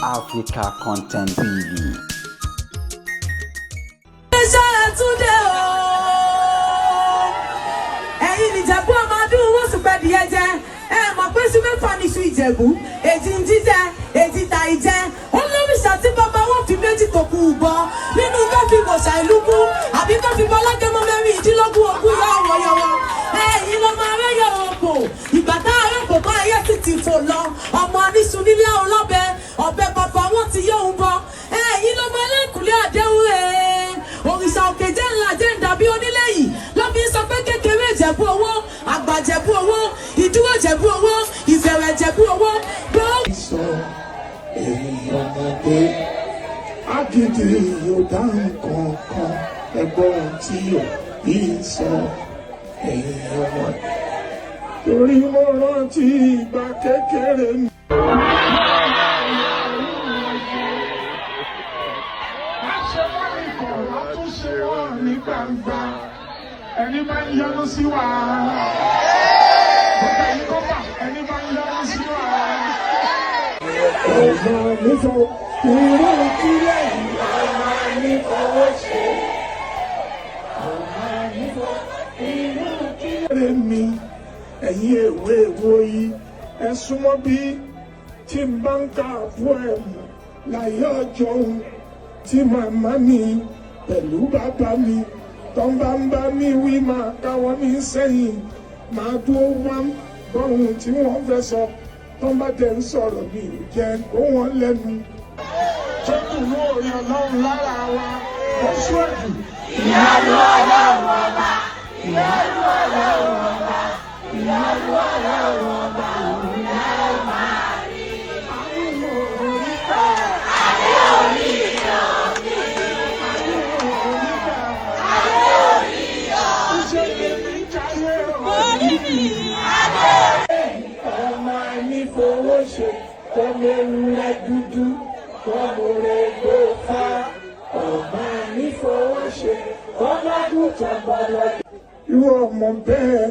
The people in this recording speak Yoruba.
Africa Content TV. Iṣẹ́ Túndé o. Ẹ̀yin nÌjẹ̀bú, ọmọ ọdún wọ́n sì pẹ́ díẹ̀ jẹ́. Ẹ mọ̀ pé sí mẹ́fà níṣu Ìjẹ̀bú, èjì ń jíjẹ, èjì ta ìjẹ. Ó lóríṣà tí bàbá wọn fi méjì tó kù bọ. Nínú kó fi bọ̀ṣà ìlú kú, àbí kó fi bọ́lágẹ́mọ́ 16 ogún yọ ọ̀wọ̀yọ̀wọ̀. Ẹ̀yin lọ́mọ arẹ́yọ̀ òpò. Ìgbà tá a rẹ̀ kò bá ayé sì ti fò lọ. Ọmọ aníṣu nílé ọlọ́bẹ, ọ̀bẹ bàbá wọn ti yóò ń bọ. Ẹ̀yin lọ́mọ ẹlẹ́kùnlé àdéhùn rẹ̀. Òrìṣà òkè jẹ́ ńlá jẹ́ ń dàbí onílé yìí. Lọ́bí sọ pé kékeré Ìjẹ̀bú owó, àgbà Ìjẹ̀bú owó, ìdúró Ìjẹ̀bú owó, ìbẹ̀rẹ̀ Ìjẹ̀bú owó. Gbọ́. Sọ ẹ̀yin ọmọdé, agídí yóò dá nǹkan kan. Ẹgbọ́n ohun tí òbí ń sọ, ẹ̀yin ọmọdé, torí mo rántí ìgbà kékeré mi. Ṣe wọ́n ní kọ̀ọ̀rọ̀, tún ṣe wọ́n ní gbangba. Ẹni bá ń yọnu sí wa. Bọ́tà yìí kọ́ bà, ẹni bá ń yọnu sí wa. Ọmọ mi fọ irú kílẹ̀ yìí, ọmọ mi fọwọ́ ṣe. Ọmọ mi fọ irú kílẹ̀ mi. Ẹ̀yin èwe èwo yìí, ẹ súnmọ́ bí tí n bá ń ka poem láyé ọjọ́ òun tí màmá mi pẹ̀lú bàbá mi tó ń bá ń bá mi wí, máa káwọ́ mi sẹ́yìn, máa dúró wá gbọ́hùn tí wọ́n fẹ́ sọ. Tó ń bá tẹ̀ ń sọ̀rọ̀, mi ò jẹ́ kó wọ́n lẹ́nu. Tó kù ní orí Ọlọ́run lára wa, ó ṣúẹ̀jù. Ìyanu Ọlọ́run ọba, ìyanu Ọlọ́run ọba, ìyanu Ọlọ́run ọba, òun náà máa rí. Àánú orí ká. Adé orí òkè. Àánú orí ká. Adé orí òkè. Ṣé èmi jáyé Orí mi. Adé. Ọmọ ẹni fowó ṣe tọmọ ewúrẹ́ dúdú tọmọ rẹ̀ gbó fá, ọmọ ẹni fowó ṣe ọmọdún tọmọ lọ. Irú ọmọ bẹ́ẹ̀.